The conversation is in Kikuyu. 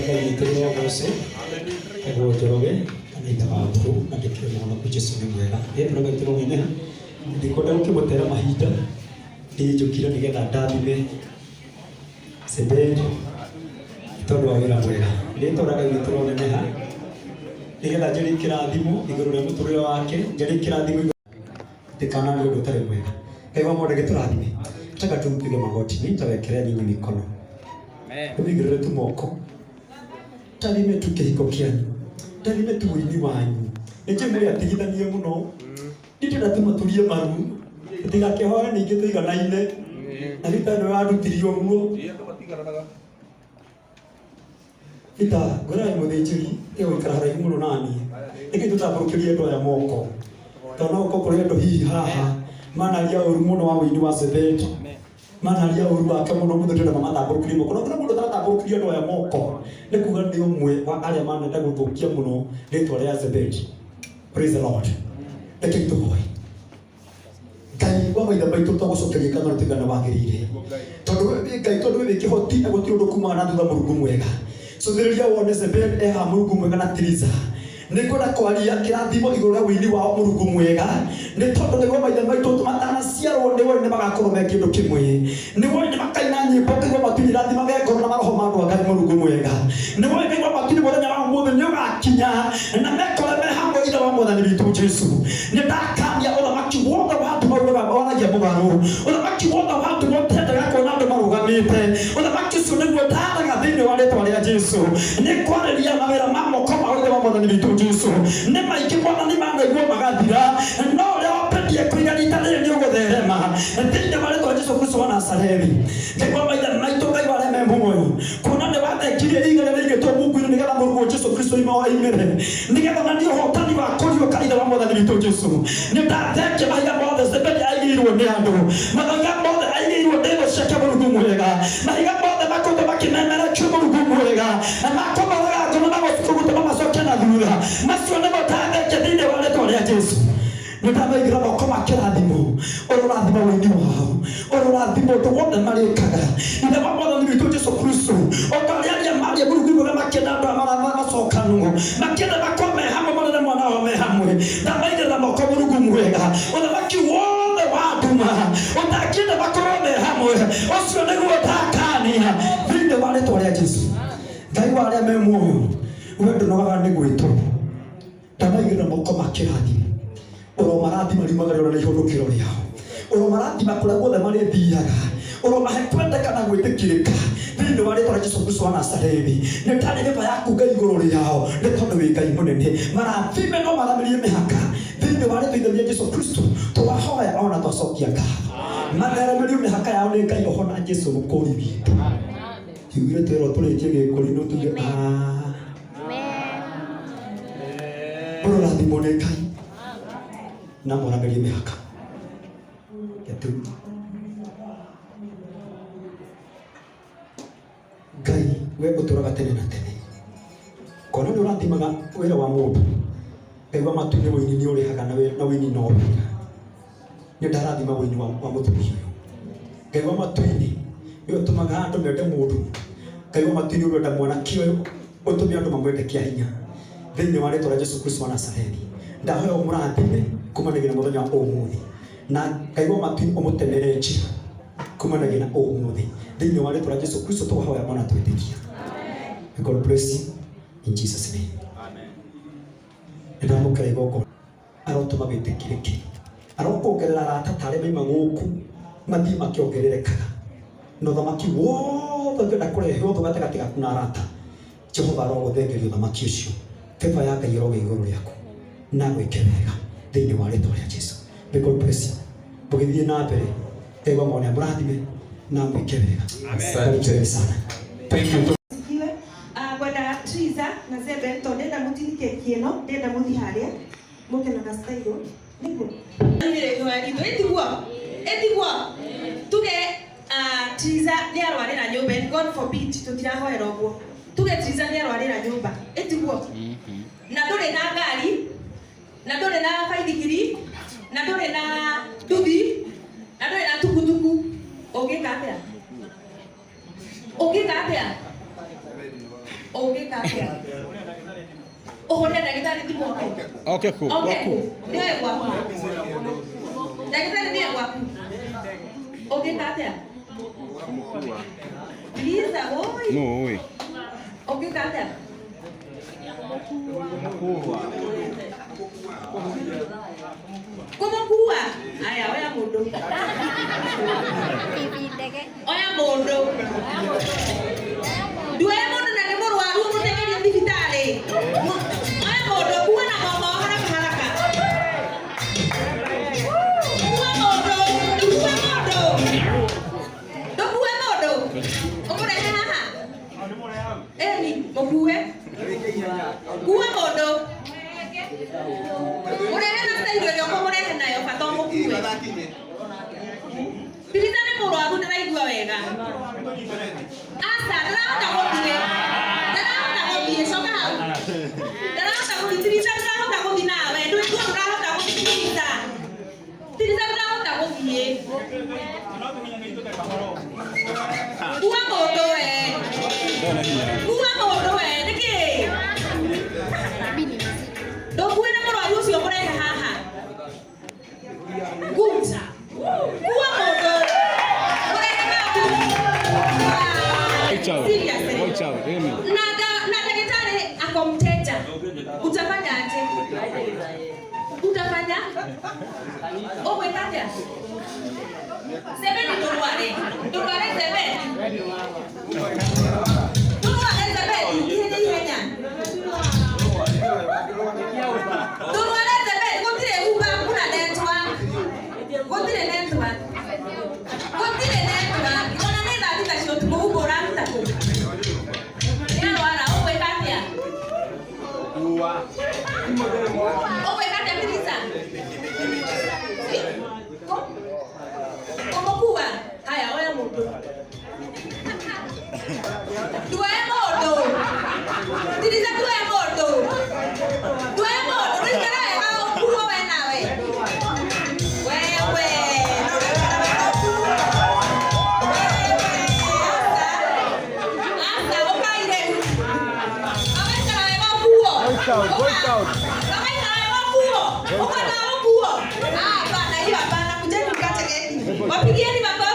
Ngai witũ nĩagocwo. Etagwo Njoroge kana Ithe wa Mbũrũ na ndĩkĩrĩ mũhonoku Jesũ nĩ mwega. Rĩtwa rĩa Ngai rĩroneneha. Ndikwenda gũkĩmũtera mahinda ndĩnjũkire nĩgetha ndathime Zebedi tondũ wa wĩra mwega. Rĩtwa rĩa Ngai witũ rĩroneneha nĩgetha njarie kĩrathimo igũrũ rĩa mũtũrĩre wake, njarie kĩrathimo igũrũ ndikanarie ũndũ ũtarĩ mwega. Ngai wa mwende gĩtũrathime. Nataka tumpige magoti, nitawekera nyinyi mikono. Tũmũigĩrĩre tu moko. Tathime tu kĩhiko kĩanyu. Tathime tu ũini wanyu. Nĩ njũĩ mũrĩ atigithanie mũno. Ndĩrenda tũmaturie maru. Tũtigakĩhoe ningĩ tũiganaine. Na Rita nĩwe wandutirie ũguo. Peter, ngwĩraga mũthĩnjĩri ĩgũikara haraihu mũno na niĩ. Nĩkĩ tũtambũrũkĩrie andũ aya moko? Tondũ no gũkorwo kũrĩ andũ hihi haha manaria ũru mũno wa ũini wa Zebedi. Manaria ũru wake mũno mũno ndĩrenda mamatambũrũkĩrie moko. No kũrĩ mũndũ ũtaratambũrũkĩria andũ aya moko, nĩ kuga nĩ ũmwe wa arĩa manenda gũthũkia mũno rĩtwa rĩa Zebedi. Praise the Lord. Rekei tũhoe. Ngai wa maithe maitũ twagũcokeria ngatho nĩ tũigana wagĩrĩire tondũ we wĩ Ngai tondũ we wĩ kĩhoti na gũtirĩ ũndũ kumaga na thutha Mũrungu mwega cũthĩrĩria wone Zebed e haha Mũrungu mwega na Tiriza nĩngwenda kwaria kĩrathimo igũrũ rĩa ũini wao Mũrungu mwega nĩ tondũ nĩguo maithe maitũ matanaciarwo nĩwe nĩ magakorwo me kĩndũ kĩmwe nĩwe nĩ makaina nyĩmbo nĩguo matuinĩ irathimage ngoro na maroho ma andũ a Ngai Mũrungu mwega nĩwe nĩguo matuinĩ mũthenya wa ũmũthĩ nĩ ũgakinya na mekore me hamwe ithe wa mwathani witũ Jesu nĩ ndakania ũthamaki wothe wa andũ maugaga waragia mũgarũ ũthamaki wothe wa andũ ũtendaga kuona andũ marũgamĩte ũthamaki ũcio nĩguo ndaraga thĩinĩ wa rĩtwa rĩa Jesu nĩ kwarĩria mawĩra ma moko ma ithe wa mwathani witũ Jesu nĩ maingĩ mwathani manaiguo magathira no ũrĩa wambĩtie kũiga rita rĩrĩ nĩ ũgũtherema thĩinĩ wa rĩtwa Jesu Kristo wa Nazarethi Ngai wa maithe maitũ Ngai wa arĩa me muoyo kuona nĩ wathengirie ihiga rĩrĩa rĩigĩtwo mungu-inĩ nĩgetha mũrũguo Jesu Kristo oimĩre nĩgetha onanie ũhotani wa kũriũka ithe wa mwathani witũ Jesu nĩ ndathengia mahiga mothe Zebedi aigĩirwo nĩ andũ mahiga mothe aigĩirwo nĩ thũ ciake Mũrungu mwega mahiga mothe makoretwo makĩmemerekio Mũrungu mwega na makũmoraga ngoro na gũtũma macoke na thutha macio nĩmo ndathengia thĩinĩ wa rĩtwa rĩa Jesu nĩndamaigĩra moko ma kĩrathimo ũrĩa ũrathima ũini wao ũrĩa ũrathima ũndũ wothe marĩkaga ithe wa mwathani witũ Jesu Kristo o ta ũrĩa arĩa maarĩ mũrungu mwega makĩenda andũ aya macokanwo makĩenda makorwo me hamwe marere mwana wao me hamwe ndamaigĩrĩra moko mũrungu mwega ũthamaki wothe wa nduma ũtangĩenda makorwo me hamwe ũcio nĩguo ndakania thĩinĩ wa rĩtwa rĩa Jesu Ngai wa arĩa me muoyo we ndũnogaga nĩ gwĩtwo ndamaigĩrĩra moko ma kĩrathimo ũromarathima riumagario na ihũndũkĩro rĩao ũromarathima kũrĩa guothe marĩthiaga ũromahe kwendeka na gwĩtĩkĩrĩka thĩinĩ wa rĩtwa rĩa Jesu Kristo wa Nazarethi nĩ ndarĩ gĩba yaku Ngai igũrũ rĩao nĩ tondũ wĩ Ngai mũnene marathime no maramĩrie mĩhaka thĩinĩ wa rĩtwa itheru rĩa Jesu Kristo twahoya ona twacokia ngatho matheremerio mĩhaka yao nĩ Ngai roho na Jesu mũkũri witũ kiugire twĩrwo tũrĩkie gĩkũri-inĩ tuge "Ah." Mũrũrathimwo nĩ Ngai na mũramĩrie mĩhaka Getu. Ngai we ũtũraga tene na tene kona nĩ ũrathimaga wĩra wa mũndũ Ngai wa matu-inĩ ũini nĩ ũrĩhaga na na ũini no wĩra nĩ ndarathima ũini wa mũthuri ũyũ Ngai wa matu-inĩ nĩwe ũtũmaga andũ mende mũndũ Ngai wa matu-inĩ ũrenda mwanake ũyũ ũtũme andũ mamwende kĩa hinya thĩinĩ wa rĩtwa rĩa Jesu Kristo wa Nazarethi ndahoya ũmũrathime kumanagia na mũthenya wa ũmũthĩ na Ngai wa matu-inĩ ũmũtemere njĩra kumanagia na ũmũthĩ thĩinĩ wa rĩtwa rĩa Jesu Kristo twahoya ona twĩtĩkia God bless you in Jesus name. Nĩndamũkĩra igongona arotũma wĩtĩkĩrĩke arokuongerera arata ta arĩa maima gũkũ mathiĩ makĩongererekaga na ũthamaki wothe ũngĩenda kũrehe ũthũ gatagatĩ gaku na arata Jehova arogũthengeria ũthamaki ũcio favor ya Ngai ĩrogĩa igũrũ rĩaku na gwĩke wega thĩinĩ wa rĩtwa rĩa Jesu. May God bless you. Mũgĩthiĩ na mbere Ngai wa mwana amũrathime na amwĩke wega. Asante. Sana. Thank you. Sikiwe. Ah, ngwenda Triza na Zeben tondũ ndĩrenda mũtini keki ĩno ndĩrenda mũthi harĩa mũke na gastairo nĩguo ĩtiguo ĩtiguo tuge ah, Triza nĩ arwarĩra nyũmba and God forbid tũtirahoera ũguo tuge Triza nĩ arwarĩra nyũmba ĩtiguo na ndũrĩ na ngari na ndũrĩ na baithikiri na ndũrĩ na nduthi na ndũrĩ na tukutuku ũngĩka atĩa ũngĩka atĩa Ũngĩka atĩa? Ũhũrĩre ndagĩtarĩ thimũ oke. Oke kũ? Oke kũ? Nĩoe gwaku. Ndagĩtarĩ nĩoe gwaku. Ũngĩka atĩa? Lisa, oi. Nũ ũĩ? Ũngĩka atĩa? Kũmũkua. Aya, oya mũndũ. Oya mũndũ. Nduoe mũndũ na nĩ mũrwaru ũmũteng'erie thibitarĩ. Oya mũndũ, kua na moko haraka haraka. Kua mũndũ, ndũkue mũndũ. Ndũkue mũndũ. Ũmũrehe haha. Ĩni, mũkue. Kua mũndũ. Mũrehe na style ĩrĩa ũkũmũrehe nayo bata ũmũkue. Tirita nĩ mũrwaru ndĩraigua wega. Aca, ndĩrahota gũthiĩ. Ndĩrahota gũthiĩ, coka hau. Ndĩrahota gũthiĩ, Tirita ndĩrahota gũthiĩ nawe. Ndũigua ndũrahota gũthiĩ Tirita. Tirita ndũrahota gũthiĩ. Kua mũndũ we. Kua mũndũ we, nĩkĩ? Ndũkuĩre mũrwaru ũcio mũrehe haha. Good. Kua mũndũ. Mũrehe haha. Watch out. Seriously. Watch out. Amen. Na daktari ako mteja. Utafanya aje? Utafanya? Ũgwĩka atĩa? Sebeni ndũrware. Ndũrware sebeni. Ndũrware sebeni. Ihenya ihenya. Ndũrware sebeni. Gũtirĩ Uber, kuna network. Gũtirĩ network. Gũtirĩ network. Ona nĩ thaa thita cia ũtukũ, Uber ũraruta kũ? Nĩarwara, ũgwĩka atĩa? Ũgwĩka atĩa Teresa? Kũmũkua? Haya, oya mũndũ. Tuoe mũndũ. Teresa, tuoe mũndũ. Tuoe mũndũ, rũikare wega ũkuo we nawe. Wewe, rũikare wega ũkuo. Wewe, aca. Aca, ũkai rĩu. Ũgaikara wega ũkuo. Ũgaikara wega ũkuo. Ũkwenda ũkuo. Ah, hapana, hiyo hapana. Kujeni mkate keki. Wapigieni makofi.